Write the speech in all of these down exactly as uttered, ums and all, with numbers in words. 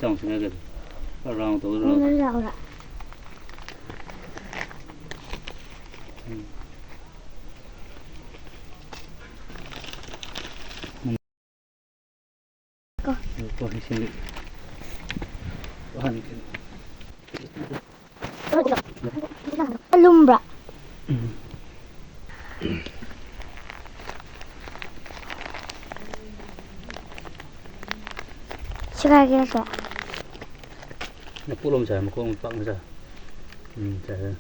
ꯆꯥꯎꯅ ꯁꯦꯝꯃꯒꯗꯤ ꯈꯔ ꯔꯥꯎꯟ ꯇꯧꯔꯒ ꯔꯥꯎꯟ ꯂꯥꯎꯔ꯫ ꯎꯝ꯫ ꯀꯣ꯫ ꯀꯣ, ꯏꯁꯤꯡ ꯋꯥꯍꯟꯒꯦ꯫ ꯂꯨꯝꯕ꯭ꯔꯥ? ꯎꯝ꯫ ꯁꯦꯒꯥꯏꯒꯦ ꯁꯦ꯫ ꯃꯀꯣꯛ ꯑꯃ ꯆꯥꯏ, ꯃꯀꯣꯛ ꯑꯃ ꯄꯥꯛꯅ ꯆꯥꯏ꯫ ꯎꯝ, ꯆꯥꯏ, ꯆꯥꯏ꯫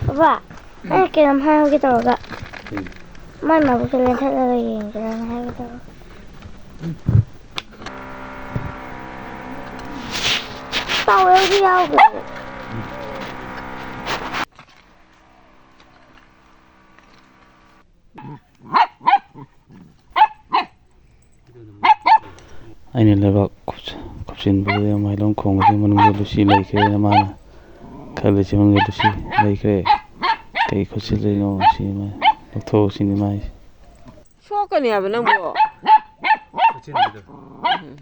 ꯕꯕꯥ, ꯑꯩ ꯀꯩꯅꯣꯝ ꯍꯥꯏꯍꯧꯒꯦ ꯇꯧꯔꯒ꯫ ꯎꯝ꯫ ꯃꯥꯏ ꯃꯕꯨꯛꯁꯦ ꯂꯦꯟꯊꯠꯂꯒ ꯌꯦꯡꯒꯦꯔꯅ ꯍꯥꯏꯒꯦ ꯇꯧꯕ꯫ ꯄꯥꯎꯋꯦꯜꯗꯤ ꯌꯥꯎꯈ꯭ꯔꯦ꯫ ꯑꯩꯅ ꯂꯩꯕꯥꯛ ꯀꯨꯞꯁ-, ꯀꯨꯞꯁꯤꯟꯕꯗꯨꯗ ꯃꯥꯏꯂꯣꯡ ꯈꯣꯡꯕꯁꯤ ꯃꯅꯨꯡꯗ ꯂꯨꯁꯤ ꯂꯩꯈ꯭ꯔꯦꯅ ꯃꯥꯅ ꯈꯜꯂꯤꯁꯤ ꯃꯅꯨꯡꯗ ꯂꯨꯁꯤ ꯂꯩꯈ꯭ꯔꯦ꯫ ꯀꯩ ꯈꯨꯠꯁꯤꯜꯂꯤꯅꯣ ꯁꯤ ꯃꯥ ꯂꯧꯊꯣꯛꯍꯧꯁꯤꯅꯤ ꯃꯥꯏꯁꯦ꯫ ꯁꯣꯛꯀꯅꯤ ꯍꯥꯏꯕ ꯅꯪꯕꯨ꯫ ꯈꯨꯠꯁꯤꯟꯕꯗꯣ꯫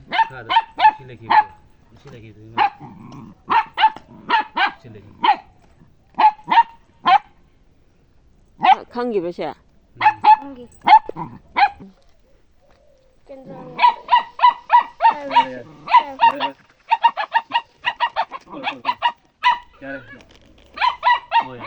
ꯃꯈꯥꯗ ꯂꯨꯁꯤ ꯂꯩꯈꯤꯕꯗꯣ꯫ ꯂꯨꯁꯤ ꯂꯩꯈꯤꯕꯗꯨꯅꯤ ꯃꯥ꯫ ꯂꯨꯁꯤ ꯂꯩꯈꯤꯕꯗꯣ꯫ ꯈꯪꯈꯤꯕꯁꯦ? ꯎꯝ꯫ ꯈꯪꯈꯤ꯫ ꯀꯦꯟꯗ꯭ꯔ꯫ ꯌꯥꯔꯦ, ꯌꯥꯔꯦ꯫ ꯌꯥꯔꯦ꯫ ꯍꯣꯏ꯫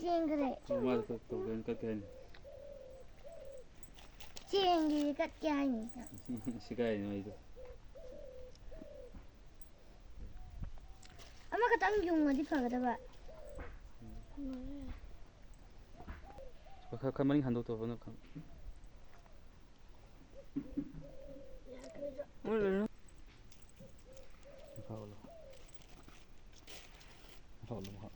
ꯆꯦꯟꯈ꯭ꯔꯦ꯫ ꯃꯥꯗꯣ ꯀꯛ-, ꯇꯧꯒꯦꯅ ꯀꯛꯀꯦ ꯍꯥꯏꯅꯤ꯫ ꯆꯦꯟꯒꯦ ꯀꯛꯀꯦ ꯍꯥꯏꯅꯤ꯫ ꯁꯤꯒꯥꯏꯅꯤ ꯃꯩꯗꯣ꯫ ꯑꯃꯈꯛꯇꯪ ꯌꯨꯡꯉꯗꯤ ꯐꯒꯗꯕ꯫ ꯈꯔ, ꯈꯔ ꯃꯅꯤꯡ ꯍꯟꯗꯣꯛꯇꯧꯕꯅ ꯈꯪ-, ꯃꯣꯏ ꯂꯣꯏꯅ ꯃꯈꯥ ꯑꯣꯜꯂꯣ꯫ ꯃꯈꯥ ꯑꯣꯜꯂꯣ, ꯃꯈꯥ꯫